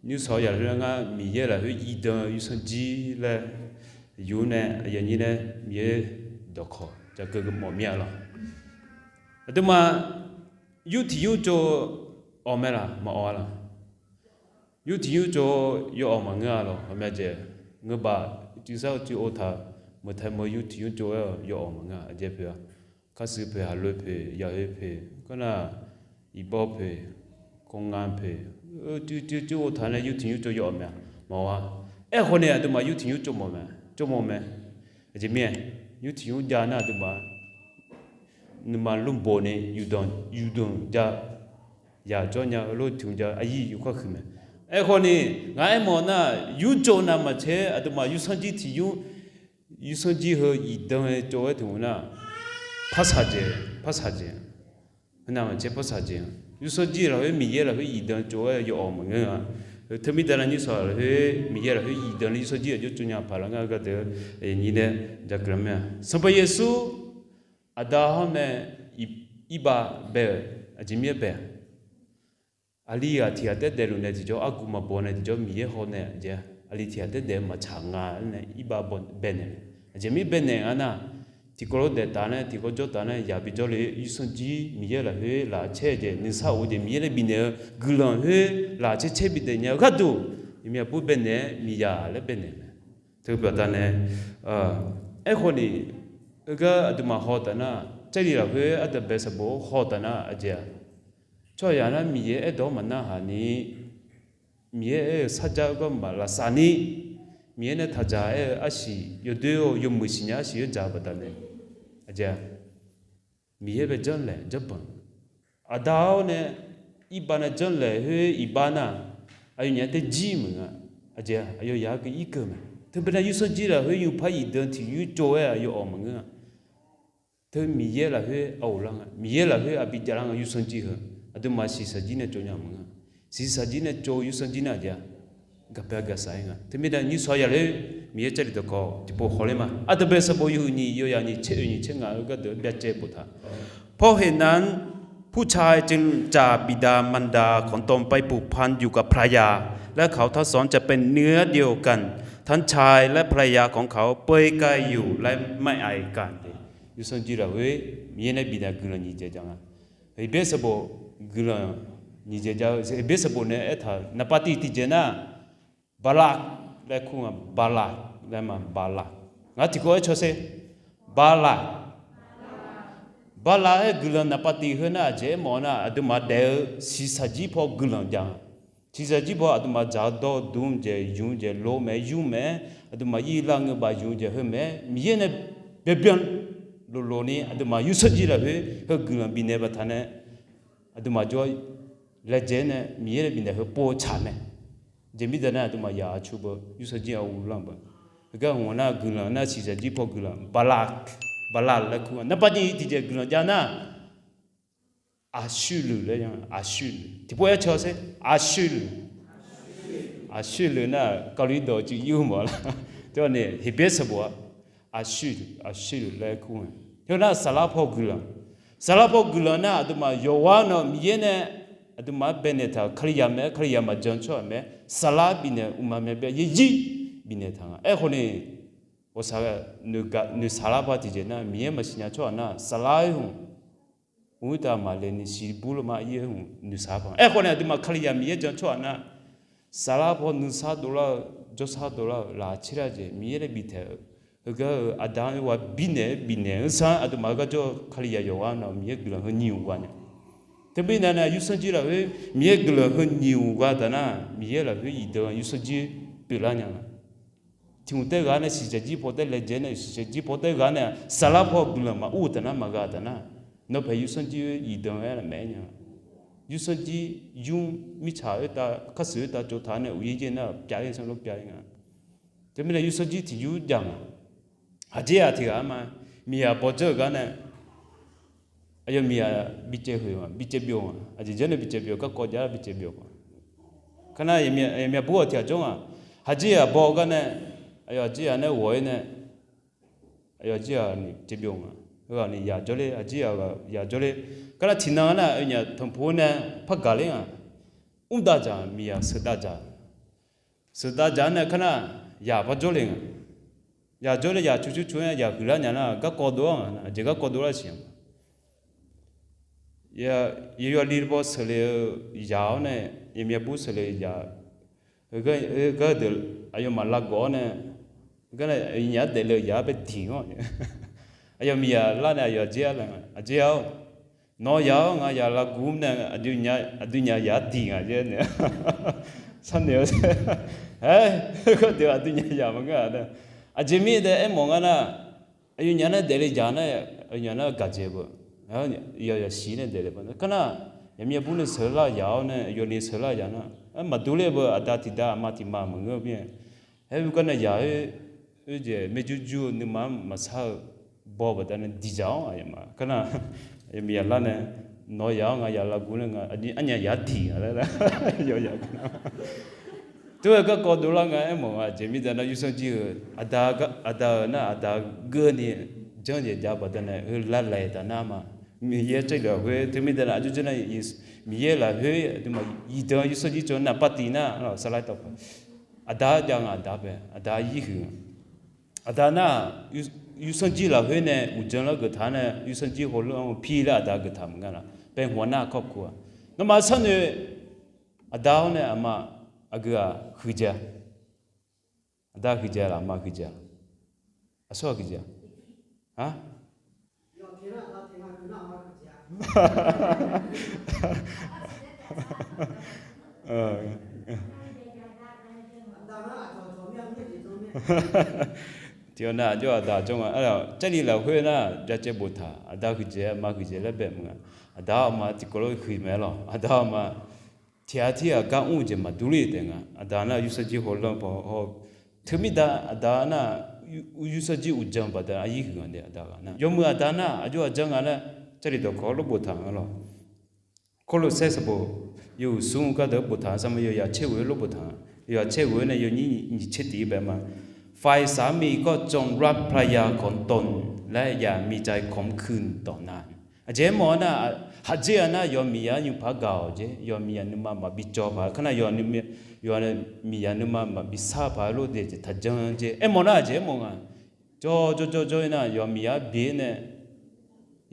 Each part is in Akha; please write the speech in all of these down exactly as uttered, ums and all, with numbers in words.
Nymrsaq-awr yaqlaer ngar Miqyaer lafkhoer iqdan yursanr jir laer yur nae aqyawf nyir nae Miqyaer dawqkawq jakeuv mawf mir-a lawq. Aqduimaf yur tiq yur tsov-awq mae laq, maqawq-a laq. Yur tiq yur tsov yawawq maqngeur-a lawq. Hawmya jeq ngeur baf, cuiv sar-eu cuiv ov taq, meuq tae meuq yur tiq yur tsov-aer-awq, yawawq maqngeur-a. Aqjeq poeq-a, karshuif poeq, haqloe poeq, yaqhoe poeq, kawr nar, iqbawr poeq, kawrnga poeq, cuiv cuiv cuiv ov taq nae yur tiq yur tsov yawawq mae-a, maqawq-a. Aerkhawf ni aqduimaf yur tiq yur tsov mawf mae, tsov mawf mae. Aqjeq mir-aer, yur tiq yur jav nar aqduimaf nuima lmrbof ni yufdanq yufdanq jav, yaq jawr nya-eu lof tiq yur jav aqyir yufkar huiq mae. Aerkhawf ni, ngaq aermawf nar, yur tsov navmaqtser aqduimaf yursanr jir tiq yur, yursanr jir heu iqdan-aer tsov-aer tmq nar, parsaq jeq, parsaq jeq, heu navmaqtser parsaq jeq. Yursanr jir lafkhoer Miqyaer lafkhoer iqdan tsov-aer yawawq maqngeur-a. Teumirda nar nymrsaq lafkhoer Miqyaer lafkhoer iqdan ni yursanr jir aqjox tsov nya paq lar ngar-eu gharduq, nyir nae jakeuv lar mae-a. Sanqpaq Yeqsur Aqda hawr nae irbav bae-euq aqjeq mir-aer bae-a. Aqli ghaq tiq ghaq taer daefluf nae tiqjawr, argu maqbaw nae tiqjawr, Miqyaer haw nae aqjeq-a, aqli tiq ghaq taer daef-eu maqtsaq nga-aer nae irbav baenaeq mae. Aqjeq mir baenaeq nga nar, tiqkawv lof daef taf nae tiqkawv jawr taf nae yaq bijawr le, yursanr jir Miqyaer lafkhoer laqcaer-eu jeq nuisar of-eu jeq Miqyaer nae bifnaeq-eu guiqlanq khoer laqcaer caer bidaef nya-eu gharduq, iqmyaq bur baenaeq-aer miqyaq laer baenaeq mae. Teu baqda nae, aerkhawf ni, heugar aqduimaf haw taf nar, Jarlif lafkhoer ardanqbae sanqbof haw taf nar aqjeq-a, tsawrhaqzaq nar Miqyaer aerdawq-anr maqnarhaq ni, Miqyaer aer-euq sarjax-eu gar maqlavsav ni, Miqyaer nae taqdzaq aer-eu arsiq yawdoer-eu yawmuiq siqnya arsiq-aer dzaq-eu baqda nae, aqjeq-a, Miqyaer bae janrlaeq janrbanq. Aqda-awr nae irbav nae janrlaeq khoer iqbax nar, aqyawfnyaf-anr tae jir meuq nga. Aqjeq-a, aqyawfnyaf-anr keuv irkeuv mae. Teu bae nar yursanr jir lafkhoer nymrpar iqdan tiq yur tsov-aer aqyawf awq maqngeur-a. Teu Miqyaer lafkhoer aqghof lar nga. Miqyaer lafkhoer aqbi jav lar nga yursanr jir heu. Aqduimaf siqsaq jir nae tsov nya maqngeur-a. Siqsaq jir nae tsov yursanr jir nar aqjeq-a, gaqpyav gaqsaq-aer nga. Teumirnae nymrsaq yaqler Miqyaer Jarlif dawqkawq tiqpov hawler ma. Ardanqbae sanqbof yawhuiq nyiq yawyaq nyiq tser oeq nyiq tser ngaq-eu gharduq byacaev boftaq. เพราะเหตุนั้น ผู้ชายจึงจะบิดามารดาของตนไปผูกพันอยู่กับภรรยา และเขาทั้งสองจะเป็นเนื้อเดียวกัน ทั้งชายและภรรยาของเขาเปื่อยกายอยู่และไม่อายกัน Yursanr jir lafkhoer Miqyaer nae bifnaeq guiqlanq nyiq dzaeq jav nga. Heqbyaer sanqbof guiqlanq nyiq dzaeq jav-eu, Heqbyaer sanqbof nae aertaq-euq naqpav tiq tiqdzaeq nar, bala laer kur nga, bala laer ma, bala. Ngaq tiqkawv aer caw sher, bala. Bala aer guiqlanq naqpav tiq heu nar aqjeq aermawf nar, aqduimaf daef-eu siqsaq jir paw guiqlanq jav nga. Siqsaq jir paw aqduimaf dzaq-eu dawr-eu dmr jeq, ymq jeq, lo mae, yur mae, aqduimaf ir lar ngeur baf ymq jeq heu mae, Miqyaer nae byanbyan loflof ni aqduimaf yursanr jir lafkhoer heu guiqlanq bifnaeq baqtaq nae, aqduimaf jawr laejae nae Miqyaer nae bifnaeq heu pov tsaq mae. Jeq mirda nar aqduimaf yaq aqcu beu yursanr jir aqghof lanr beu. Heugar hmq nar guiqlanq nar siqsaq jir paw guiqlanq bala, bala laer kur nga. Naqpav nyiq tiqjeq guiqlanq jav nar, aqshuirluiq laer ya, aqshuirluiq tiqpov aer caw sher, aqshuirluiq. Aqshuirluiq nar kalizaq dawq cuiv yur mawf lar. Teu-aq ni Heqbyaer sanqbof-a, aqshuirluiq, aqshuirluiq laer kur nga. Teu nar saqlar paw guiqlanq, saqlar paw guiqlanq nar aqduimaf yawqghaq nawq Miqyaer nae aqduimaf-anr baenaeq taq-euq Kalizaq mae, Kalizaq maqjan tsawrhaq mae, saqlar bifnaeq uqma myav byav yaerzir bifnaeq taq nga. Aerkhawf ni, ghawqshaq noeq saqlar paw tiqjeq nar Miqyaer maqsiqnya tsawrhaq nar saqlar-aer hmq, mr tav maqle ni siqbur lama ir-aer hmq noeq saqlar paw. Aerkhawf ni aqduimaf Kalizaq Miqyaer jan tsawrhaq nar, saqlar paw nuisar dovlar-eu, jawrsar dovlar-eu laqtser lar jeq Miqyaer nae biftaeq-euq heugar-eu aqda-anr yawqghaq bifnaeq-aer bifnaeq-anr sar aqduimaf-eu gar jawr-eu Kalizaq yawqghaq nawq Miqyaer guiqlanq heu nyiq uq gha nya. Teumirnae nae yursanr jir lafkhoer Miqyaer guiqlanq heu nyiq uq gha taf nar, Miqyaer lafkhoer iqdan yursanr jir pyeuflar nya nga. Tiq hmq taer ghaq nae siqsaq jir paw taer laejae nae siqsaq jir paw taer ghaq nae saqlar paw guiqlanq maqur-eu taf nar maqgha taf nar, nawr paeq yursanr jir-aer iqdan-aer maeq-aer nya. Yursanr jir yur mirtsaq khoertav karshuif khoertav tsov taq nae uqyaer jaer nar pyav-ir sanr lor pyav-ir nga. Teumirnae yursanr jir tiq yur jav nga. Haqjir-aq tiq ghaq-a ma, miqyaq bawdzeur-euq gar nae aqyawf miqyaq bi caev hoeq nga, bi caev byov nga, aqjeq janr nae bi caev byov, garkawv jav bi caev byov nga. Kar nar, aqyawf miqyaq bur-awq tiq ghaq jawr nga. Haqjir-aq baw-eu gar nae, aqyawf aqjir-aq nae ghawq-ir nae, aqyawf aqjir-aq ni caev byov nga. Heughaq ni yaq jawrler, aqjir-aq yaq jawrler. Kar nar tiqnan nar, aqyawfnyaf tanqpuq-aer nae par gaq ler nga. Mr dav dzaq, miqyaq sheuq dav dzaq. Sheuqdav dzaq-anr nae kar nar, yaq par jawrle nga. Yaq jawrle yaq cu cu cu-aer yaq huiqlar nya nar, garkawv dov-awr nga, aqjeq garkawv dovlar siq. Yaq yawli baw sheuqle-eu yaq-awr nae, yaqmyav bur sheuqle-eu yaq, gar deuq aqyawfmaf lavgawf-awr nae, gar nae aqyawfnyaf-anr daefle-eu yaq-anr bae diq-awr, aqyawf miqyaq lar nae aqyawf aqjeq-a laer nga, aqjeq-a-or, nawq yaq-awr nga yaq lavguv nae aqdui nyaf yaq-anr diq nga jeq nae sharnoeq-awr, aer, gharduq aqdui nyaf yaq maqngeur-a nae, aqjeq mirnae aermawf nga nar, aqyawfnyaf nar daefle yaq nar, aqyawfnyaf nar gaqdzae beu, yaq yaq siq nae daefle beu kar nar, yaqmyav bur nae sheuqlar yaq-awr nae aqyawf ni sheuqlar yaq nar, maqdur ler beu aqda tiqda aqma tiqma maqngeur-eu mirnae, aer, gar nae yaq-aer, oe jeq maerjur jur-eu nuima-anr maqsar-eu baw baqdanae diqdzaq-awr aqyawfmaf kar nar, aqyawf miqyaq lar nae, nawq yaq-awr nga yaq lavguv nae nga arnyaf yaq-anr diq nga laer, yawqyaq teu-eu garkawv dovlar nga aermawf nga. Aqjeq mirnae nar yursanr jir-eu aqda, aqda-euq nar aqda geur ni janr jeq jav baqdanae heu lavlaeq taf nar ma. Miqyaer tsaerluf lafkhoer teumirnae nar aqjox janr nar, Miqyaer lafkhoer aqduimaf yiqdan yursanr jir tsov naqpav tiq nar, saqlaer tawq aqda-anr jav nga aqda bae aqda yir huiq nga. Aqda nar, yursanr jir lafkhoer nae uqdzan lar geuf taq-anr nae yursanr jir hawlanr-eu pi laer aqda geuf taq maqnga laf. Bae hmq-a nar kawr kuv-a. Nawmaf sharnoeq, aqda-awr nae aqma aqgeu-aq huiqdzae-a. Aqda huiqdzae laf, aqma huiqdzae laf? Aqsur-aq huiqdzae-a? A Tiqghaq nar aqjox aqda jawr nga. Jarlif lafkhoer nar byacaevbof taq, aqda huiqdzae aqma huiqdzae laer bae maqnga. Aqda-awr aqma tiqkawv lof huiq mae lawq. Aqda-awr aqma tiqghaq tirghaq gar mr-eu jeq maqdur ler taef nga. Aqda nar yursanr jir hawlanr paw haw. Teumirda aqda nar, yursanr jir uqdzan baqda aryir huiq nga nae aqda ghaq nar yawmuiq aqda nar aqjox aqdzan nga laer Jarlif dawqkawq lof boftaq nga lawq. Kawrlosaer sanqbof yawhuiq smr gardeuq-anr boftaq-a, sarma yawzaq caer ghoe-aer lof boftaq-a. Yawzaq caer ghoe-aer nae yawnyir nyiq tser tiq-ir bae ma. ไฟสามีก็จงรับภรรยาของตน และอย่ามีใจขมขื่นต่อหน้า Aqjeq aermawf-a nar, haqdzer-a nar yawf miqyaq-anr nymq par gaq-awq jeq, yawf miqyaq nuima maqbi cawv paq kar nar, yawf miqyaq nuima maqbi sar paq-aer lof daef jeq taqjan jeq aermawf nar aqjeq aermawf nga. Jawr jawr jawr jawr-ir nar yawf miqyaq-anr bi-ir nae,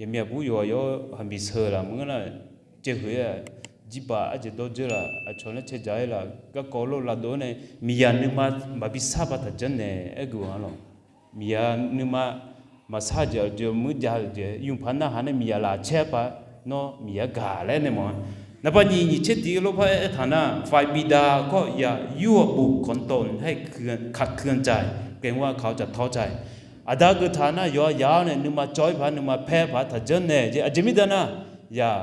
yawqmiq aqbur yawqghaq yawr haqmiq sheuq laf maqngeur nar, caevhuiq-aer jirbaq arjeq dawr dzeur laf, aqcawq laer cae dzaq-ir laf, garkawv lof lavdov-aer nae, miqyaq nuima maqbi sar paq taqjanr naeq-aer geuf-a lawq. Miqyaq nuima maqsar jeq aqjeq muir jav-eu jeq nymq par narhaq nae miqyaq laf caer-aer paq, nawr miqyaq gaq laer nae mawf-a. Naqpav nyiq nyiq tser tiq-ir lof par aertaq nar, ฝ่ายบิดาก็อย่ายั่วบุตรของตนให้ขัดเคืองใจ เกรงว่าเขาจะท้อใจ Aqda geuftaq nar yawqha yaq-awr nae nuima cawv-ir paq nuima paer paq taqjanr naeq jeq aqjeq mirda nar, yaq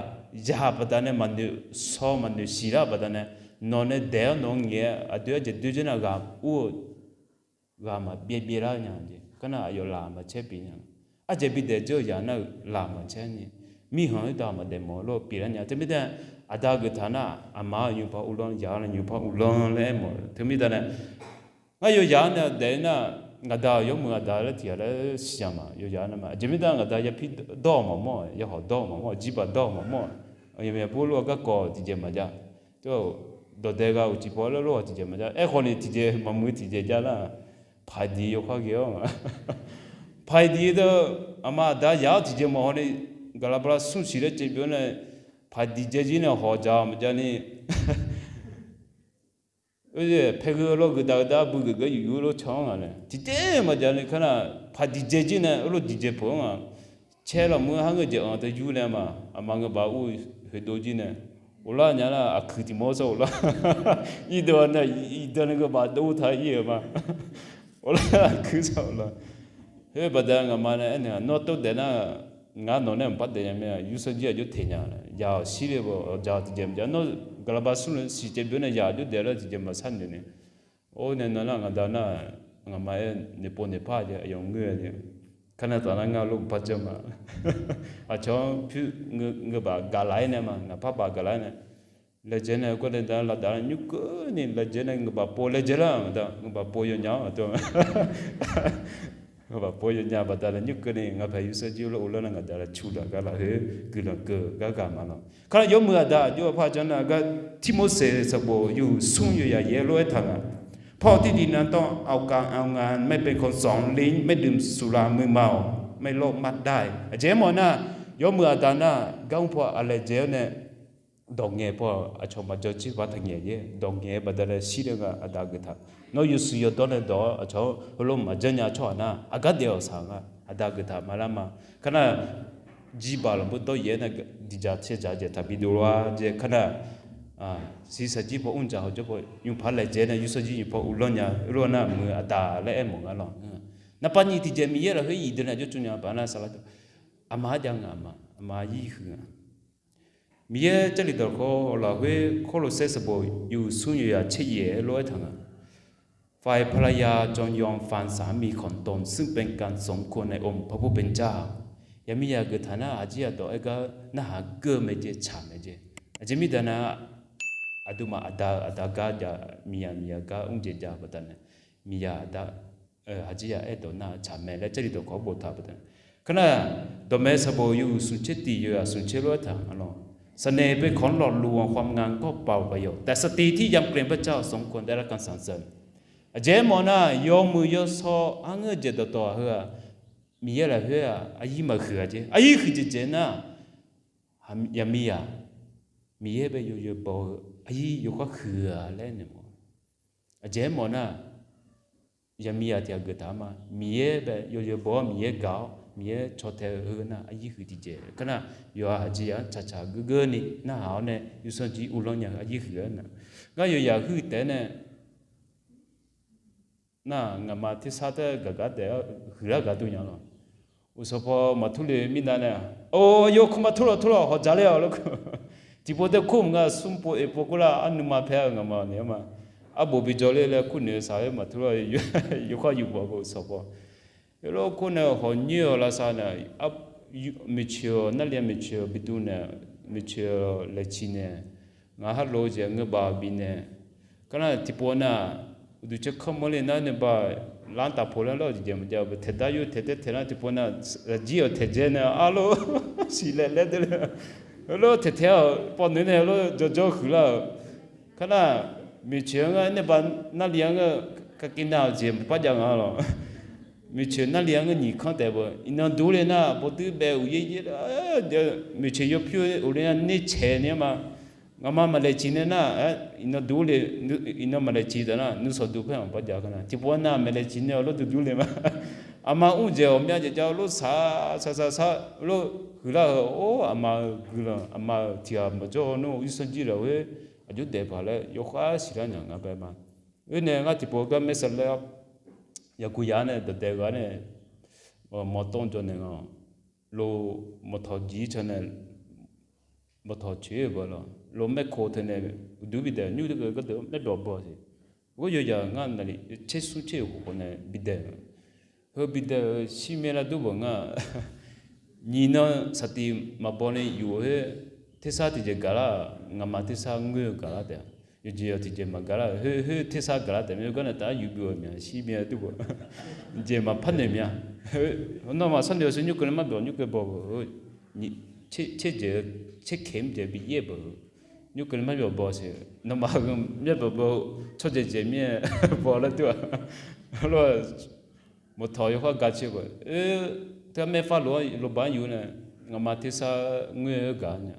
yaq baqdanae maqnoeq shaw maqnoeq siq lar baqdanae, nawq nae daeq-awr nawq-anr ngaeq-aer aqdui-aer jeq doer dzeur nar ghaq ur-eu ghaq maqbyaev byaev lar nya jeq kar nar aqyawf laf maqcaer pyeuf nya. Arjeq bidaef dzeur-eu yaq nar-euq laf maqcaer ni, mirkhanq-anr dav maqdaef mawf-eu lof pyeuflar nya. Teumirda aqda geuftaq nar aqma-anr nymq par uvlanr, yaq-anr nymq par uvlanr laer aermawf-eu teumirda nae, ngar yawzaq-anr nae daef-ir nar, ngaqda-euq yawmuiq aqda laer tiq ghaq laer siqnya ma. Yawzaq-anr nar ma, aqjeq mirda ngaqda yapir dawr-awq maqmawr-a, yahawq dawr-awq maqmawr-a, jirbaq dawr-awq maqmawr-a, yawqmiq aqbur lof-aer garkawv tiqjeq maqjav. Dawqdae ghaq uqcif paw laer lof-aer tiqjeq maqjav. Aerkhawf ni tiqjeq maqmuiq tiqjeq jav nar, paqdiq yawkhav ghae-awr nga. Paqdiq deuq aqma aqda yaq-awr tiqjeq maqhaw ni, gaqlaq bala smr siq laer caev byov-awr nae, paqdiq dzae jir nae hawq dzaq-awq maqjav ni, paergeu lawr geuf daq-eu dar bui geuf geur yuf yur lof can-anr nga nae tiqjeq maqjav ni kar nar, paqdiq dzae jir nae lof diqjeq peuq-anr nga. Caer lawq mur har ngeur jeq-anr teu yur nae ma, aqma ngeur baf ur khoeqdov jir nae, uvlar nya nar aqkuiq tiq mawr sar uvlar. Irdov nae, irdov nae ngeur baf dov taq ir-euq ma. Uvlar aqkuiq sar uvlar. Khoer baqda ngaqma nae aernaeq-a, nawr tov daef nar, ngar nawq nae mqpar daef nya mae, yursanr jir aqjox teq nya. Yaq-awq shir le-eu bawq, awqdzaq tiqjeq maqjav. Nawr gaqlaq baf smr le siq caev byov nae yaq aqjox daef lar tiqjeq maqsar noeq ni. Or nae nan nar ngaqda nar, ngaqma aer noeqpov noeqpar jeq aqyawf ngeur-a jeq. Kar nar taf nar ngar lof mqpar janr ma. Aqcawq-anr pyur ngeur baf gaqlaq-ir nae ma, ngaqpar baf gaqlaq-ir nae, laejae nae gawr nae da lavdaq lar nymr keuvni laejae nae ngeur baf pov laejae lar ngaqda ngeur baf pov yawnya-awr aqdui Ngeur baf pov yawnya baqda laer nymr keuvni ngaqpaeq yursanr jir lof uvlanr nar ngaqda laer cu daq gar lafkhoer guiqlanq keuv gar ghaq ma lawq. Kar nar yawmuiq aqda aqjox-aer par janr nar gar, Tirmorseq sanqbof yawhuiq smr yawzaq yaeq-aer lof-aer taq nga. พ่อที่ดีนั้นต้องเอากา เอางาน ไม่เป็นคนสอน เลี้ยง ไม่ดื่มสุรา มึนเมา ไม่โลภมากได้ Aqjeq aermawf nar, yawmuiq aqda nar, gar mr paw aqlaeq dzaeq-awr nae, dawq ngaeq paw aqcawq maqjan jir ba taqngaeq-ir, dawq ngaeq-eu baqdanae shir-eu nga aqda geuf taq. Nawr yawshuif yawdawr nae dawq-awr aqcawq-anr heulof maqjanr nya tsawrhaq nar, aqgar daef-awq saq nga, aqda geuf taq ma lar ma. Kar nar, jirbaq lafbur dawryaef-aer nae diqdzaq tsaerdzaq jeq taqbi dovlar-a jeq kar nar, siq saqjir paw mrdzaq hawjawr paw nymq paq laeq dzaeq nae yawsanr jir nymq paw uvlanr nya-eu lof nar, muiq aqda laer aermawf nga lawq. Naqpav nyiq tiqjeq Miqyaer lafkhoer iqdui nae jawr tsov nya-eu baq nar saqlar teu, aqma arjav ngaq ma, aqma arjir huiq ngaq. Miqyaer Jarlif dawqkawq lafkhoer Kawrloqsaer sanqbof yawhuiq smr yawzaq tser yaef-aer lof-aer taq nga. ฝ่ายภรรยาจงยอมฟังสามีของตน ซึ่งเป็นการสมควรในองค์พระผู้เป็นเจ้า Yaqmiqzaq geuf taq nar, aqjir yadawq aer gar narhaq geur-eu mae jeq, tsaq mae jeq. Aqjeq mirnae nar, aqduimaf aqda-eu aqda gar jav, miqzaq miqzaq gar mrjaeq jav-eu baqdanae, miqzaq aqda aqjir ya aerdawq nar-eu tsaq mae laer Jarlif dawqkawq-anr boftaq baqdanae. Kar nar, dawqmaeq sanqbof yawhuiq smq tser tiq yawzaq smq tser lof-aer taq nga lawq. เสน่ห์เป็นของหลอดลวง ความงามก็เปล่าประโยชน์ แต่สตรีที่ยำเกรงพระเจ้าสมควรได้รับการสรรเสริญ Aqjeq aermawf nar, yawmuiq yawsaw arngeur-eu jeq dawqtawv heu-aq, Miqyaer lafkhoer-aq, aqyir maqhuiq-a jeq. Aqyir huiqdzaeq dzaeq nar, yaqmiqzaq Miqyaer bae yawzeu baw-eu aqyir yawkhav huiq-a laer naeq mawf. Aqjeq aermawf nar, yaqmiqzaq tiq ghaq geuf taq-a ma. Miqyaer bae yawzeu baw-awr Miqyaer gaq-awr Miqyaer caw tae-eu heu nar aqyir huiq tiqjeq. Kar nar, yawqha haqjir ya-anr tsaqtsaq geur geur ni narhaq-awr nae yawsanr jir uvlanr nya-eu aqyir huiq-aer nar, ngar yawzaq huiq taef-aer nae nar, ngaqma tersar taef-aer gaqgar taef-aer huiqlar gaq dur nya lawq. Uqsanq paw maqtur le mirnav nae, or, aqyawf kur maqtur lawq, tur lawq, hawq dzaq ler-awq laer kur. Tiqpov taef kur mq nga, smr pov oeq pov kur lar, arnuima paer-eu ngaqma naeq-aer ma. Arbof bi jawrler laer kur noeq-eu saq-aer maqtur lar, yawkhav yuf bawq-eu uqsanq paw. Heulof kur nae hawq nyoer-awq lavsav nae, maeqtsoeq-awq narli-a, maeqtsoeq-awq bi duv nae, maeqtsoeq-awq laeqciq nae, ngaq harlof-eu jeq ngeur baf bifnaeq. Kar nar tiqpov nar, uqduq caer kanr mawrle nar nae ba, lar taf poq lar lar-awq jeq maqjav-eu taeqdar yur taeqdaer taeq lar tiqpov nar, zaqjir-awq taeqdzae nae arlof siqlaeq laer deur le. Heulof taeqtaeq-awq pawnoeq nae heulof jawrjawr huiqlar-euq. Kar nar, maeqtsoeq-anr ngar nae ba, narli-anr ngeur, kakir nar-awq jeq maqpar jav nga lawq. Maeqtsoeq narli-anr ngeur nyiq kanr taef beu iqnan dur le nar, bawduir bae uqyaer yaer, maeqtsoeq yawpyur-eu le nar nercaeq nae-aer ma. Ngaqma maqlaeq ciq nae nar, iqnan dur le, iqnan maqlaeq ciq taf nar nuisawq dur paer-awq maqpar jav kar nar, tiqpov-aer nar maeqlaeq ciq nae-awq lof duq dur le ma. Aqma mr jeq ghawqmya jeq jav lof saq saq saq saq lof huiqlar-euq, or, aqma-euq guiqlanq, aqma-euq tiq ghaq maqjawr-awr nar, yawsanr jir lafkhoer aqjox daef paq laer yawkhav siqlar nya nga bae ma. Oe nae ngar tiqpov gar maer saqlaer-awr, yaqguq yaq-anr nae dawqdaef ghaq nae, mawqtawv jawr naeq nga, lo, mawqtawq jiq-ir can nae, mawqtawq coeq-ir-eu beu lawq, lo maerkoq teu nae, uqduq bidaeq nymr deuq gardeuq-anr maerbyawq baw-eu jeq. Ghoer yawzaq ngar naqli tser smr tser khof nae bidaeq-eu, heu bidaeq-euq shirmae lar dur beuq ngar, nyiq nan saqtiq maqbaw ni yuf khoer, tersar tiqjeq gaqlar-aq, ngaqma tersar ngoer-eu gaqlar taef-a. Yawqjeq yawq tiqjeq maqgaqlar-euq khoer, khoer tersar gaqlar taef mae. Yawqgar nae taf-aer yuf byov-euq mya shirmae dur beuq, jeq maqpar noeq mya. Nawmaf sharnoeq-awq sher nymr keuv nae marbyawq nymr keuv baw beuq, tser jeq-eu tser keq mr jeq biyaer beuq, nymr keuv nae marbyawq baw siq. Nawmaf heu myar byawq baw, tsawrjeuq jeq mir-aer baw lar dur-aq, lof-aer mawqtawq yawkhav ga caer beuq, teu maerfar lof-aer loba-anr yuf nae, ngaqma tersar ngoer-eu gaq nya.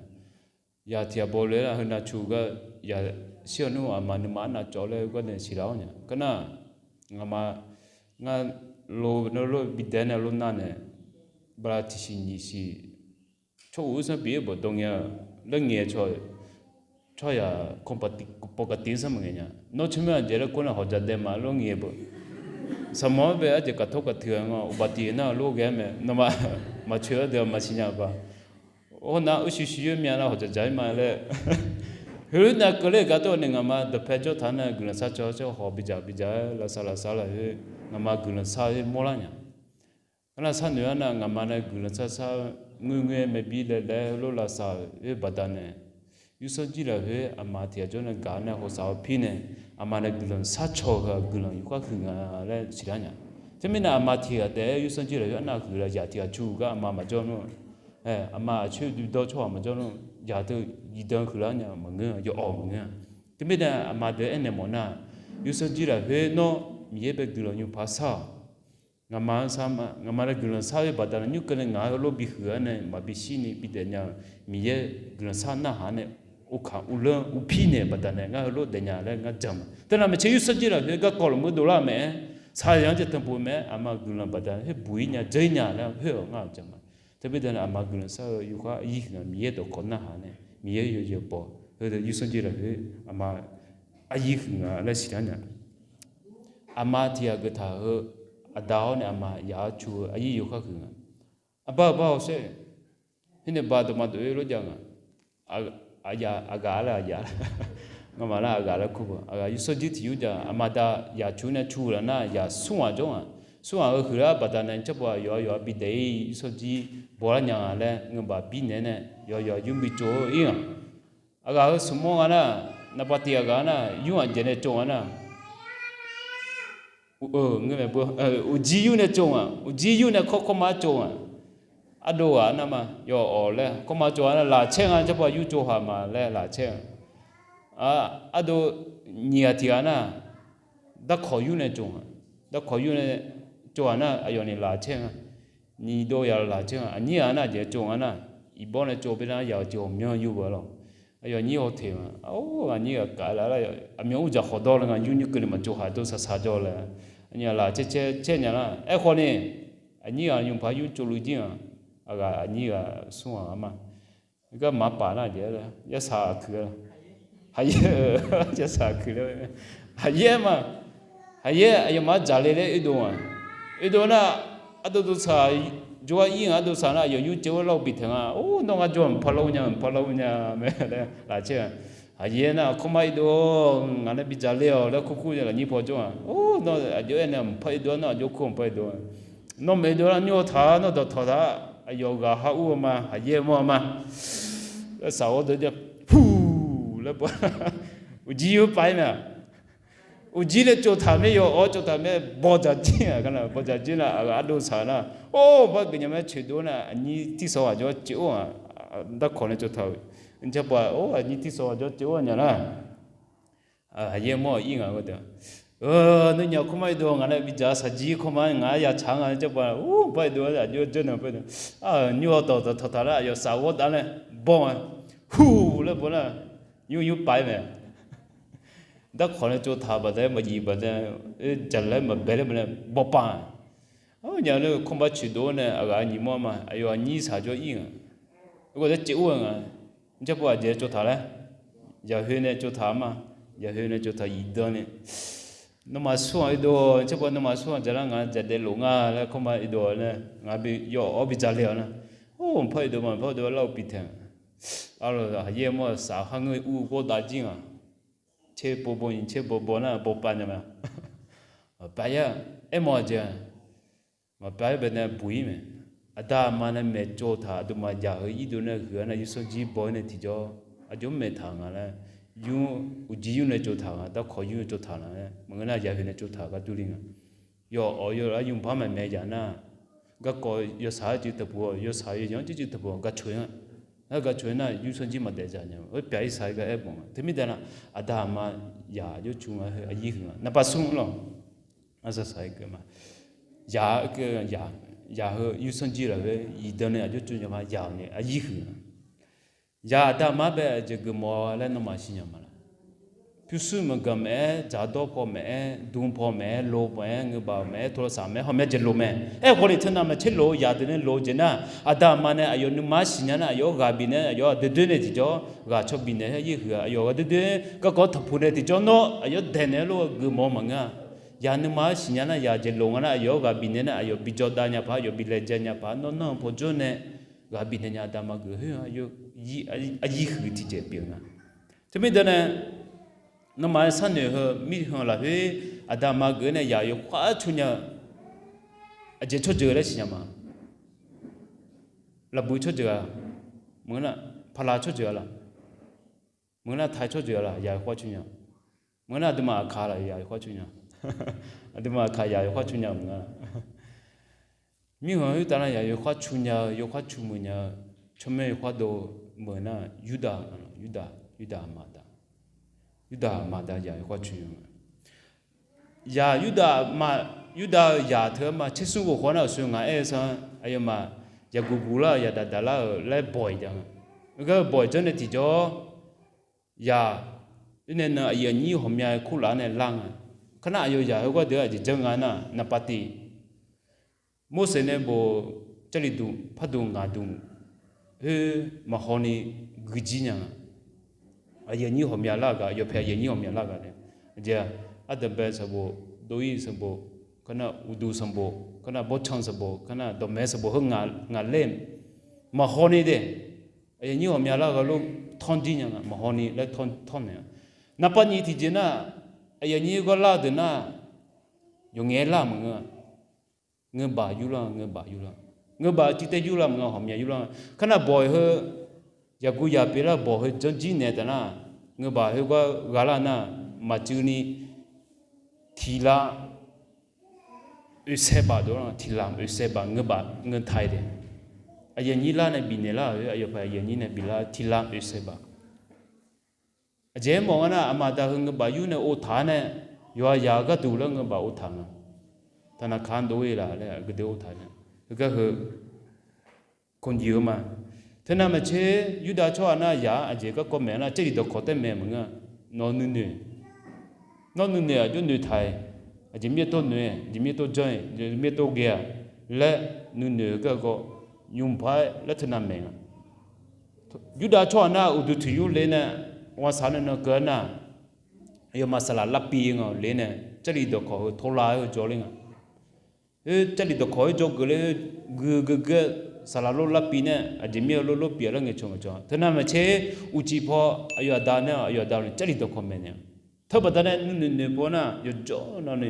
Yaq tiq ghaq baw le nar, heu navcu gar, yaq shir-awq nmr aqma nuima arnav cawv laer gar nae siqlar-awr nya. Kar nar, ngaqma, ngar lo, lof bidaeq nae lof nar nae, bala tiqsiq nyiq siq, tsawr uq-eu sanr bif-aer bawq dawr ngae-a, laer ngaeq-eu tsawr, tsawryaq kawqpawq kativ-anr sanr maqngaeq nya. Nawr tsawrmyanr aqjeq laer kur nar hawqjaq dae ma lof ngaeq beuq. Saqmawq-anr bae arjeq kaqtor kaqteuq-a nga, uqbaf tiq nar lof ghae-aer mae, nawmaf maqcoeq-aer deuq-aq maqsiq nya-a ba. Or nar urshuir shuir-aer myav nar hawqjaq jaq-ir ma laer. Heulof nav keuvler gar dawr nae ngaqma dawqpae jawr taq nar guiqlanq sharcaw-aer hawq bidzaq bidzaq-aer lavsav lavsav lafkhoer ngaqma guiqlanq shar-aer mawrlar nya. Arnav sharnoeq-aer nar ngaqma nae guiqlanq shar shar-eu ngoer ngoer-aer maerbir laev laev-aer heulof lavsav-euq khoer baqdanae, yursanr jir lafkhoer aqma tiq ghaq jawr nae gaq-awr nae hawsav-awr pir nae, aqma nae guiqlanq sharcaw-eu heu-aq guiqlanq yawkhav huiq nga laer siqlar nya. Teumirnae aqma tiq ghaq taef-aer yursanr jir lafkhoer arnav huiq la, yaq tiq ghaq cu gar aqma maqjawr nmr. Aqma aqcoer duidawr tsawrhaq maqjawr nmr. Yaq teu zifdan huiqlar nya maqngeur, yawawq maqngeur-a. Teumirnae aqma deuq aernaeq mawf nar, Yursanr jir lafkhoer nawr Miqyaer bae guiqlanq nymr paq shar-awq. Ngaqma-anr sar ma, ngaqma nae guiqlanq shar-eu baqdanae nymr keuvni ngaq-anr heulof bihuiq-awr nae maqbi shirni bidaef nya-eu Miqyaer guiqlanq shar narhaq nae, uvkaq uvlanr uvpir naeq baqdanae ngar heulof daefnya laer ngar jan ma. Teunav maeqtser yursanr jir lafkhoer garkawv lmq-eu dovlar-eu mae-aer, shaqzanq-anr jeq tanqpuq mae-aer, aqma guiqlanq baqdanae hoerbuq-ir nya dzeur-ir nya laer khoer-awq ngar-aq jan ma. Teumirnae aqma guiqlanq shar-eu yawkhav aryir huiq nga, Miqyaer dawqkawq narhaq nae Miqyaer yawzeu baw-eu, yursanr jir lafkhoer aqma aryir huiq nga laer siqlar nya. Aqma tiq ghaq geuf taq-eu aqda-awr nae aqma yaq-awr cu-eu aryir yawkhav huiq nga. Aqbar-euq bar-awq saer, khoer nae ba dawqma dawq-oer lor jav nga. Aqyaf aqgaf laer aqyaf, ngamaf nar aqgaf laer kur-eu aqgaf yursanr jir tiq yur jav aqma da yaq cu nae cu-eu laf nar yaq smr ghaq jawr nga. Smr ghaq-eu huiqlar baqdanae carpov aqyawf aqyawf-anr bidaef-ir yursanr jir bawlar nya nga laer ngeubaf birnaeq nae yawqyawq yur bi tsov-ir nga. Aqgaf heu smq mawr nga nar, naqpav tiq aqgaf nar yur ghaq jaeq nae tsov nga nar, uqjir yur nae tsov nga, uqjir yur nae kawr kawrma tsov nga. Ardov ghaq nar ma yawf awq laer kawrma tsov nga nar laqcaer nga, carpov yur tsov haq ma laer laqcaer nga. Ardov nyiq ghaq tiq ghaq nar, darkawq yur nae tsov nga, darkawq yur nae tsov ghaq nar aqyawf ni laqcaer nga. Nyiq dov yaq laqcaer nga, aqnyir ghaq nar jeq tsov nga nar, iqbawr nae tsov byaer nar yaq-euq jeq ghawqmyanr yur beu lawq. Aqyawf nyir haw teq nga, or aqnyir ghaq kaf lar aqmyan urdzaq khawqdawr le nga, yur nyir keuvni maqtsov haq dov saqsaq jawr laer, aqnyir ghaq laqcaer caer caer nya lar. Aerkhawf ni aqnyir ghaq nymq paq yur tsov luv jir nga. Aqghaq aqnyir ghaq smr ghaq-anr ma, gar maqpaf nar jeq-aer laer yarsaq aqkuiq-a, haqyaer-eu yarsaq aqkuiq laer, haqyaer ma, haqyaer aqyawfmaf-anr dzaqle laer oedov nga. Oedov nar, ardov dov saq, jawrgar ir nga ardov saq nar aqyawf yur caev-awr lar-eu bif taeq nga. Or nawr ngar jawr-aq mqpar lar-eu nya, mqpar lar-eu nya mae laer laqcaer nga. Haqyaer nar kawrmar oedov-awr ngaq nae bi dzaqle-awq laer kur kur nya lafnyir paw jawr nga. Or nawr aqjox-aer nae mqpar oedov-awr nawr aqjox kur mqpar oedov-a. Nawr maeq oedov lar nymr-awr taq-a, nawr dawqtawq taq-a, aqyawf ghaq har ur-eu ma, haqyaer mawr-eu ma. Arsaq ghawrdeuv jav, puq laer baw, uqjir yur pav-ir mae-aq. Uqjir nae tsovtaq mir yaw, awr tsovtaq mir-aer bawdzaq jir-aq, bawdzaq jir nar aqgaf ardov saq nar, or bar geuf nya ma coeqdov nar aqnyir tirsawq ghaq jawr caev or-aq, darkawq nae tsovtaq-euq, carpov or aqnyir tirsawq ghaq jawr caev or nya nar, haqyaer mawr-aq ir nga gharduq, nawnyaf kawrmar oedov ngaq nae bidzaq saqjir kawrmar ngaq-anr yatsaq nga carpov, or mqpar oedov aqjox janr nae mqpar oedov, nymr-awr dawqtawq taq lar aqyawf saq ghawrdav nae bawr nga, huq laer baw nar, nymr yur pav-ir mae. Darkawq nae tsovtaq baqdanae maqjif baqdanae, jaqlaer maqbae laer baqdanae bawpav-a. Nya nar kawrmar coeqdov-awr nae aqghaq nyiq mawr ma, aqyawf aqnyir saq jawr ir nga. Gharduq caev ur-eu nga. Carpov aqjeq tsovtaq laer, yaqhoe nae tsovtaq ma, yaqhoe nae tsovtaq zifdan ni, nawmaf smr ghaq oedov, carpov nawmaf smr ghaq dzaq lar ngaq dzaqdaev lof nga laer kawrmar oedov-awr nae ngaq bi yaw-awr bi dzaqle-awr nar, or mqpar oedov ma, mqpar oedov lar-eu bif taeq nga. Arlawq haqyaer mawr-aq saf kharngeur ur ghawrdav jir nga. Tser bawbaw nyiq tser bawbaw nar bawpav nya ma. Maqpav-ir-a, aermawf-aq jeq-a. Maqpav-ir baqdanae buq-ir mae. Aqda aqma nae maeqtsov taq aqduimaf jaq heu irdov nae huiq-awr nae yursanr jir baw-ir nae tiqjawr aqjox-anr maeqtaq nga laer, yur uqjir yur nae tsovtaq nga, darkawq yur nae tsovtaq nga laer maqngeur nar yaqhoe nae tsovtaq gar durler nga. Yawf awq yawlar yur mqpar maeqmaeq yaf nar, garkawv yawsaq-aer cuiv taqpuq-awq, yawsaq yawzanq-anr cuiv cuiv taqpuq-awq, gaq coq-ir nga. Ngar gaq coq-ir nar yursanr jir maqdaef dzaq nya-eu, oer pyaq-ir saq-ir gar aer mawf nga. Teumirnae nar, aqda aqma yaq jawr cu nga, aqyir huiq nga, naqpav smr lawq. Arsaq saq-ir keuv ma. Yaq, yaq heu yursanr jir lafkhoer zifdan nae aqjox cu nya ma, yaq-awq ni aqyir huiq nga. Yaq aqda aqma bae aqjeq geufmawf laer nawmaf siqnya ma laq? Pyurshuir meuqganq maeq-aer, dzaqdawr paw maeq-aer, dm paw maeq-aer, lo maeq-aer, ngeubaf maeq-aer, tawlavsaq maeq-aer, hawq maeq-aer jeq loq mae. Aerkhawf ni teunav maeqtser loq-eu yaq deuq nae loq-eu jeq nar, aqda aqma nae aqyawf nuima-anr siqnya nar aqyawf-anr ghaq bifnaeq nar aqyawf-anr aqdui doer nae tiqjawr ghaq caw bifnaeq-aer yir huiq-a, aqyawf ghaq dui doer garkawv-anr taqpuq nae tiqjawr nawr aqyawf-anr daeqnaeq-aer lof-aer geufmawf-eu maqngeur-a. Yaq nuima-anr siqnya nar yaq jeq loq nga nar aqyawf-anr ghaq bifnaeq nar aqyawf bi jawrdav nya paq-aer aqyawf bi laejae nya paq-aer nawr nanr-eu paw jawr nae ghaq bifnaeq nya aqda aqma geuf khoer-anr aqyir huiq tiqjeq pyeuf nga. Teumirnae nae nawmaf-aer sharnoeq heu mirkhanq lafkhoer aqda aqma geuf-aer nae yaq yawkhav cu nya-eu aqjeq tsawrjeuq laer siqnya ma. Lafbuiq tsawrjeuq-a, maqngeur nar, paqlaq tsawrjeuq-a laq, maqngeur nar, taiq tsawrjeuq-a laq yaq yawkhav cu nya, maqngeur nar, aqduimaf aqkaq laq yaq yawkhav cu nya, aqduimaf aqkaq yaq yawkhav cu nya maqngeur nar, mirkhanq khoertav nar yaq yawkhav cu nya-eu, yawkhav cu muiq nya-eu, tsawrmyanr yawkhav dov meuq nar, Yurdav, Yurdav, Yurdav aqma da, Yurdav aqma da yaq yawkhav cu nya-eu. Yaq Yurdav ma, Yurdav-euq yaq teu-aer ma tsersmr ghof khawf nar-euq shuir ngaq aer-eu sanr aqyawfmaf yaqguq guq lar-euq yadaq daq lar-euq laer bawq-iq jav nga. Heugar-eu bawq-iq janr nae tiqjawr yaq, oernae nan aqyuif aqnyir ghawqmya-eu kurlaf-anr nae lar nga. Kar nar aqyawf yaq heugar deuq-anr aqjeq janr nga nar, naqpav tiq Morseq nae bof Jarlif duq pardmq ngaq dmq khoer maqhaw ni guijir nya nga. Aqyuif aqnyir ghawqmya lar-eu gaq, yawpaeq aqyuif aqnyir ghawqmya lar-eu gaq nae, aqjeq-aq, ardanqbae sanqbof, dov-ir sanqbof, kar nar uqduq sanqbof, kar nar bawrcan sanqbof, kar nar dawqmaeq sanqbof heu ngaq ler maqhaw ni de. Aqyuif aqnyir ghawqmya lar-eu gaq lof tanr jir nya nga, maqhaw ni laer tanr naeq-a. Naqpav nyiq tiqjeq nar, aqyuif aqnyir gar lar-eu deuq nar, yawqngaef-aer lar maqngeur-a. Ngeubaq yurlar, ngeubaq yurlar, ngeubaq cuiv tae yurlar maqngeur, ghawqmya yurlar. Kar nar bawq-iq heu, yaqguq yaq pyeuflar bawq heu janr jir naeq taf nar, ngeubaq heugar gha lar nar, maqcuiv ni tiqlav oeqsaev baf dov-a, tiqlav oeqsaev baf ngeubaq ngeur ta-i de. Aqyuif aqnyir lar nae bifnaeq lar-euq, aqyawf paq aqyuif aqnyir nae biflar tiqlav oeqsaev baf. Aqjeq-aer mawf nga nar, aqma aqda heu ngeubaq yur nae ov taq-ar nae, yawqha yaq-eu gharduq laer ngeubaq ov taq nga. Taqnaq kaq-anr dov-ir laf laer aqgeu deuq ov taq nae, heugar heu kawqnyiq-eu ma. Teunav maqtser, Yurdav tsawrhaq nar yaq-anr aqjeq garkawv maeq nar, Jarlif dawqkawq taer maeq maqngeur-a. Nawq nuinoeq, nawr nuinoeq aqjox noeqtaq-iq, aqjeq mir-aer tawr noeq-aer, aqjeq mir-aer tawr janr-aer, aqjeq mir-aer tawr ghae-a laer nuinoeq-eu garkawv nymq paq-aer laer teunav maeq nga. Yurdav tsawrhaq nar uqduq tiqyur le nae, ghansaq nae nan keuv-aer nar, aqyawfmaf saqlaq lavpiv nga le nae, Jarlif dawqkawq heu tawrlav-aer heu jawr ler nga. Oer, Jarlif dawqkawq-aer jawr geuf ler, gui geu geu-aer saqlaq lof lavpiv nae, aqjeq mir-eu lof lof pyeuf laer ngaeqcawq ngaeqcawq-a. Teunav maqtser, uqcif paw aqyawf aqda nae, aqyawf aqda-anr Jarlif dawqkawq maeqnaeq-a. Teu baqdanae nuinoeq noeq paw nar, yawqjawr navni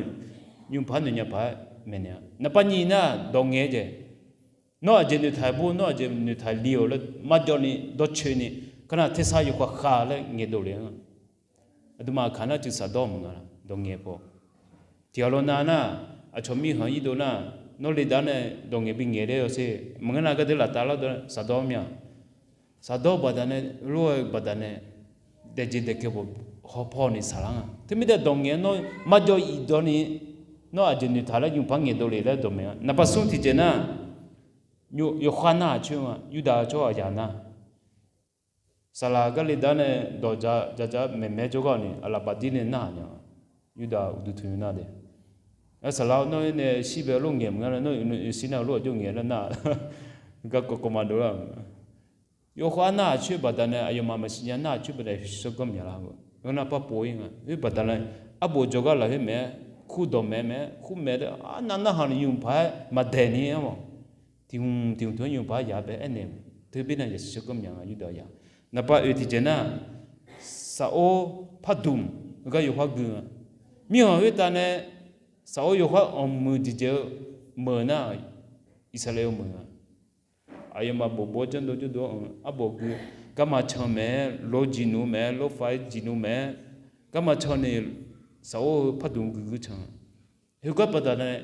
nymq paq noeq nya paq-aer maeqnaeq-a. Naqpav nyiq nar, dawq ngaeq-eu jeq. Nawr aqjeq noeqtaq-iq bur, nawr aqjeq noeqtaq li-awq laer marjawv ni dawrcoeni, kar nar tersar yawkhav khav laer ngaeqdov le-anr, aqduimaf aqkaq nar cuiv saqdawr maqnga laf, dawq ngaeq paw. Tiqghaq lawnav nar, aqcawq mirkhanq irdov nar, nawr le dar nae dawq ngaeq bi ngaeq ler-awr sher, maqngeur nar gardeur laftav lar dawr saqdawr mya. Saqdawr baqdanae, lof-aer baqdanae, daefjeq daefkeuv paw hawpaw ni saqlar nga. Teumirnae dawq ngaeq-anr nawr marjawv iqdawni, nawr aqjeq noeqtaq laer nymq paq ngaeqdov le laer dawq maeq-a. Naqpav smr tiqjeq nar, yawkhav nar-aq coer nga, Yurdav tsawrhaq yaq nar, saqlaq gar le dar nae dawq ja ja maeqmaeq-aer jawrgar-awq ni, aqlaf bafdir nae nar-aq nya. Yurdav uqduq tanqnymr nar de. Aer, saqlaq nawr nae shir bae lof ngaeq maqnga nar, nawr shir nar lof aqjox ngaeq laer nar, garkawv kawv ma dovlar-a. Yawkhav nar-aq coer baqdanae, aqyawfmaf maqsiq nya nar-aq coer baqdanae, yasiq sarganr mya lar-eu, nar par pov-ir nga. Oer baqdanae, arbof jawrgar lafkhoer maeq-aer, kur dawqmaeq maeq-aer, kur maeq-aer, arnav narhaq ni nymq paq-aer maqdaeq ni-awq. Tiq hmq tiq hmq teu-anr nymq paq-aer yaq bae aernaeq, teu bir nae yasiq sarganr mya nga Yurdav yaq. Naqpav oeq tiqjeq nar, safor pardmq heugar yawkhav gui nga. Mirkhanq khoertav nae saffor yawkhav anqmuiq jeqjeq-eu meuq nar, Irsaqleqlav-eu meuq nga. Aqyawfmaf bof bof-aer janrdov jawrdov-anr arbof gui, garma can maeq-aer, lor jiqnuv maeq-aer, lor far-aer jiqnuv maeq-aer, garma can ni saffor-eu pardmq guiqguir can. Heugar baqdanae,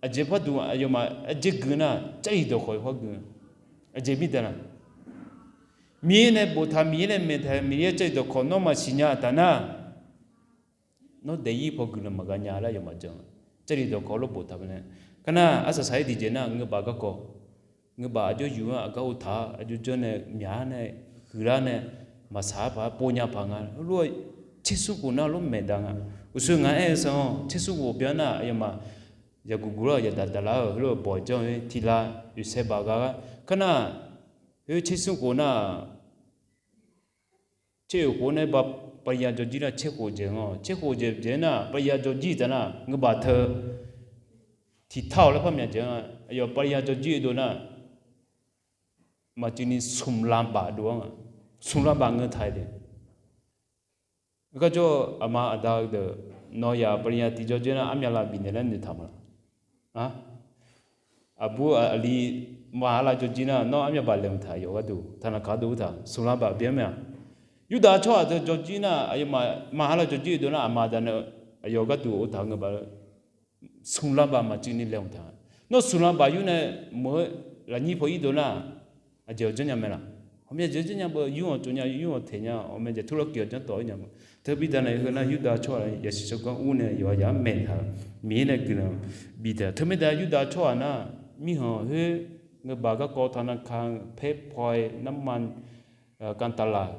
aqjeq pardmq aqyawfmaf aqjeq gui nar, Jarlif dawqkawq yawkhav gui. Aqjeq mirda nar, Miqyaer nae boftaq, Miqyaer nae maeqtaq, Miqyaer Jarlif dawqkawq nawr maqsiq nya-eu taf nar, nawr daef-ir paw guiqlanq maqgha nya laer aqyawfmaf jan-a. Jarlif dawqkawq lof boftaq baqdanae, kar nar arsaq saq-ir tiqjeq nar, ngeubaf garkawv, ngeubaf aqjox yuq-anr aqgar uvtaq-awr aqjox janr nae myaq-ar nae huiqlar nae maqsaq-ar paq-aer pov nya paq nga. Heulof-aer tsersmr khof nar lof maeqda nga. Uqshoe ngaq aer-eu sanr-awr, tsersmr khof byan nar aqyawfmaf yaqguq guq lar-euq yadaq daqlar-euq heulof-aer bawq janr-eu tiqlav oeqsaeq baf gha gar. Kar nar, khoer tsersmr khof nar, tser oeq khof nae ba, pavya jawrjir nar tser khof jeq nga. Tser khof jeq jeq nar pavya jawrjir taf nar ngeubaf teu tiqtar-awq laer par myaq jeq nga. Aqyawf pavya jawrjir-eu dov nar, maqcuiv ni smq lavbaf dov-anr nga. Smq lavbaf ngeur taq-i de. Garjawr aqma aqda-eu deuq, nawq yaq pavya tiq jawrjir nar armyav lav bifnaeq laer noeqtaq ma laf? Aqbur aqli maqha lav jawrjir nar nawr armyav baf laeqhmq taq yawf gharduq taqnaq kaq dov taq smq lavbaf byan mae-aq. Yurdav tsawrhaq deuq jawrjir nar aqyawfmaf maqha lav jawrjir-eu dov nar aqma aqda nae aqyawf gharduq uvtaq ngeur baf smq lavbaf maqcuiv ni laeqhmq taq. Nawr smq lavbaf yur nae meuq-eu lafnyir paw ir dov nar, aqjeq-awq janrnya mae laf? Ghawqmya jeq janrnya beu, yur-awq tsov nya, yur-awq teq nya, ghawqmya jeq turlar kiq-awq janr tawq-ir nya ma. Teumirnae heu nar Yurdav tsawrhaq yasiq tsawrganr ur nae yawqha yaq-anr maeqtaq-euq Miqyaer nae guiqlanq bitaeq. Teumirnae Yurdav tsawrhaq nar mirkhanq khoer ngeurbaq garkawv taqnav ka paer paw-aer narma kantaqlaq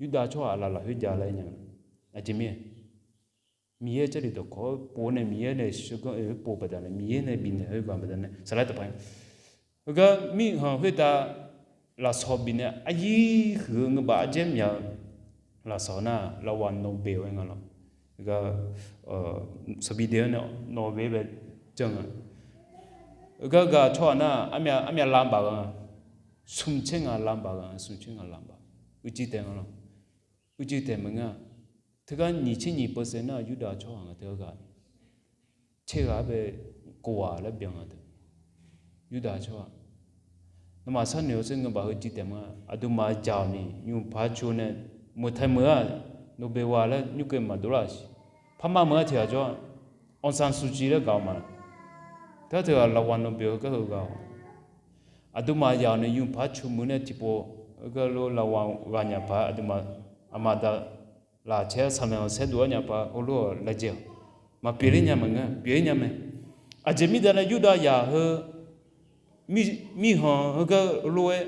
Yurdav tsawrhaq laf lafkhoer jav laer nya. Aqjeq mirnae Miqyaer Jarlif dawqkawq-anr pov nae Miqyaer nae yasiq tsawrganr oe-aer pov baqdanae Miqyaer nae bifnaeq-eu ghaq baqdanae saqlar taqpaq-a. Heugar mirkhanq khoertav lafsawq bifnaeq aryir huiq-eu ngeurbaf ardzaer myaq-eu lafsawq nar lavwaq nawqbeq-aer nga lawr. Heugar saqbi de-anr nae nawqbeq bae jan nga. Heugar ghaq tsawrhaq nar armyav lam baf gha nga. Smq tser nga lam baf gha nga, smq tser nga lam baf. Uicuiv taeq nga lawr. Uicuiv taeq maqngeur-a. Teugar nyiq tser nyiq percent nar Yurdav tsawrhaq nga teugar ghaq. Tser ghaq-aer bae kof-aq laer byan nga deuq. Yurdav tsawrhaq. Nawmaf sharnoeq-awr sher ngeurbaf heu cuiv taef ma. Aqduimaf jaq-awq ni nymq paq cu nae meuq tae meuq-a. Nawqbeq ghaq laer nymrkeuv maqdov lar siq. Parma meuq-a tiq ghaq jawr-a. Aung San Suu Kyi laer gaq-awq ma. Teu teu-aq lavwaq nawqbeq-eu gar heu ghaq-awq. Aqduimaf yaq-awq ni nymq paq cu meuq nae tiqpov heugar lof lavwaq ghaq nyaf paq aqduimaf aqma da laf caer saqlaeq-awq saerdov-aer nyaf paq heulof-awq laejae-awq. Maqpyeuf ler nya maqngeur, pyeuf-ir nya mae. Aqjeq mirnae Yurdav yaq heu mirkhanq heugar lof-aer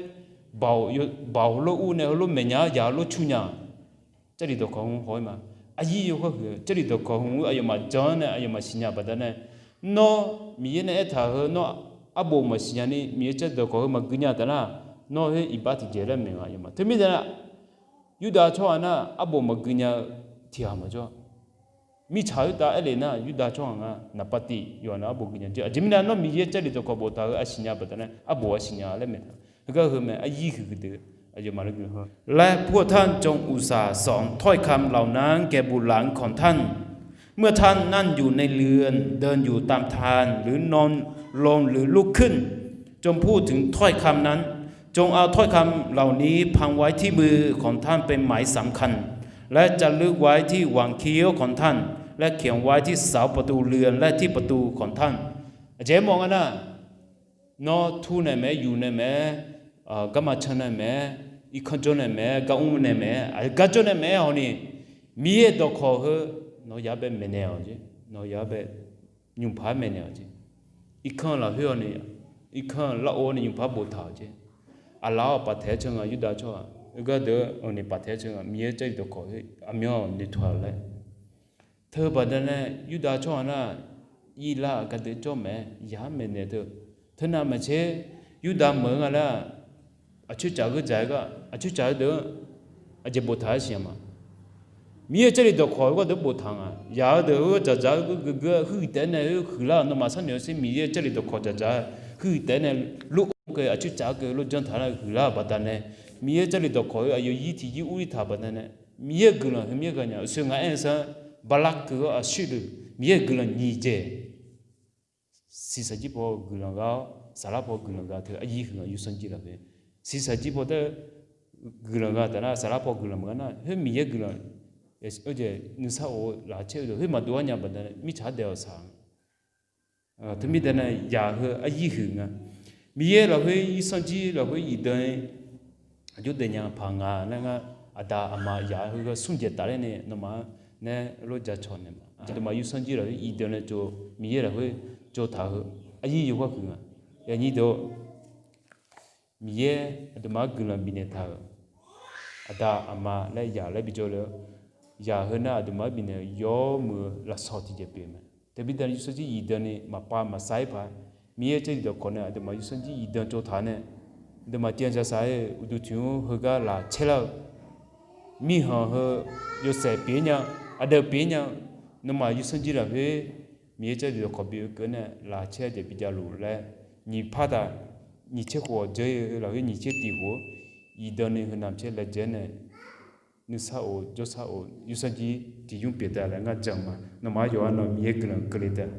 baoq heulof ur nae heulof maeqnya-awr yaq heulof cu nya-aq. Jarlif dawqkawq hmq haw-ir ma. Aqyir yawkawr huiq-eu Jarlif dawqkawq hmq-eu aqyawfmaf jan-anr nae aqyawfmaf siqnya baqdanae, nawr Miqyaer nae aertaq heu nawr arbof maqsiqnya ni Miqyaer Jarlif dawqkawq heu maqgui nya taf nar, nawr khoer iqbax tiqjeq laer maeq nga aqyawfmaf. Teumirnae Yurdav tsawrhaq nar arbof maqgui nya-eu tiqghaq maqjawr. Mirtsaq khoertav aerlef nar Yurdav tsawrhaq nga naqpav tiv yawqha nae arbof gui nya jir. Aqjeq mirnae nawr Miqyaer Jarlif dawqkawq boftaq heu aqsiqnya baqdanae arbof aqsiqnya laer maeqtaq. Heugar heu mae aqyir huiq huiq deuq aqyawfmaf laer gui-eu และพวกท่านจงอุตส่าห์สอนถ้อยคำเหล่านั้นแก่บุตรหลานของท่าน เมื่อท่านนั่งอยู่ในเรือน เดินอยู่ตามทาง หรือนอนลง หรือลุกขึ้น จงพูดถึงถ้อยคำนั้น จงเอาถ้อยคำเหล่านี้พันไว้ที่มือของท่านเป็นหมายสำคัญ และจารึกไว้ที่หว่างคิ้วของท่าน และเขียนไว้ที่เสาประตูเรือนและที่ประตูของท่าน Aqjeq aermawf nga nar, nawr tur nae maeq-aer, yuf nae maeq-aer, garma can nae maeq-aer, irkanr jawr nae maeq-aer, gar mr nae maeq-aer, aqgar jawr nae maeq-aer hawni, Miqyaer dawqkawq heu nawq yaq-anr bae maeqnaeq-awq jeq, nawq yaq-anr bae nymq paq-aer maeqnaeq-awq jeq. Irkanr lafkhoer hawni, irkanr lar-or ni nymq paq-aer boftaq-awq jeq. Aqlaf-awr paf taeq-aer can nga Yurdav tsawrhaq. Heugar deuq-anr awqni paf taeq-aer can nga Miqyaer Jarlif dawqkawq heu aqmyanluf noeqtaq-euq laer. Teu baqdanae Yurdav tsawrhaq nar, irlar-euq gardeuv jawr maeq-aer yaq-anr maeqnaeq teu. Teunav maqtser Yurdav meuq-eu nga laer-aq, aqcoer caf geur dzaq-aer gar aqcoer caf-eu deuq-anr aqjeq boftaq-aer siqnya ma. Miqyaer Jarlif dawqkawq-eu gardeuq boftaq nga. Yaq-eu deuq-anr dzaqdzaq-aer geur geur geur-aer huiq taef-aer nae huiqlar-euq nawmaf sharnoeq-awr sher Miqyaer Jarlif dawqkawq dzaqdzaq-aer huiq taef-aer nae lor-or ghae aqcoer caf-aer ghae lor janr taq nar huiqlar-euq baqdanae, Miqyaer Jarlif dawqkawq-eu aqyawf yir tiq yir ur-ir taq baqdanae, Miqyaer-euq guiqlanq heu Miqyaer ghaq nya-euq sher nga aer-eu sar, Baqlaqkuiq-awr aqshoer deuq Miqyaer-euq guiqlanq nyiq dzaeq siqsaq jir paw guiqlanq gha-awr saqlar paw guiqlanq gha teu aqyir huiq nga yursanr jir lafkhoer. Siqsaq jir paw taef guiqlanq gha taf nar saqlar paw guiqlanq maqgha nar khoer Miqyaer guiqlanq nuisar of-eu laqcaer-eu deuq khoer maqdov-aer nya baqdanae mirtsaq-anr daef-awq saq-a. Teumirnae yaq heu aqyir huiq nga. Miqyaer lafkhoer yursanr jir lafkhoer iqdan-ir aqjox daefnya paq nga laer ngar, aqda aqma yaq heu gha smr dzaeq tafler nae nawmaf-anr nae lof jacawq naeq ma. Aqduimaf yursanr jir lafkhoer iqdan nae tsov, Miqyaer lafkhoer tsov taq heu aqyir yawkawr huiq nga. Aqnyir deuq-or, Miqyaer aqduimaf-anr guiqlanq bifnaeq taq-euq aqda aqma laer yaq laer bijawr le-awr, yaq heu nar aqduimaf-anr bifnaeq-euq yawmuiq-eu lafsawq tiqjeq pyeuf mae. Teumirnae yursanr jir iqdan ni maqpav maqsar-ir paq, Miqyaer Jarlif dawqkawq nae aqduimaf yursanr jir iqdan tsov taq nae, aqduimaf tiqnan jaqsaq-aer uqduq tiq mr heugar laf caerlar-eu mirkhanq heu yawshaef pyeuf-ir nya, aqdeuq pyeuf-ir nya-eu, nawmaf yursanr jir lafkhoer Miqyaer Jarlif dawqkawq bi-eu keuv nae laf caer-eu jeq bi javluf laer, nyiq par taq nyiq tser khof-awq dzeur-ir-eu lafkhoer nyiq tser tiq khof-awr iqdan ni heu navmaqtser laejae-aer nae nuisar of jawrsar of yursanr jir tiq nymr pyeuf taef laer ngar jan ma. Nawmaf-anr yawqha nawq Miqyaer guiqlanq keuvle taef.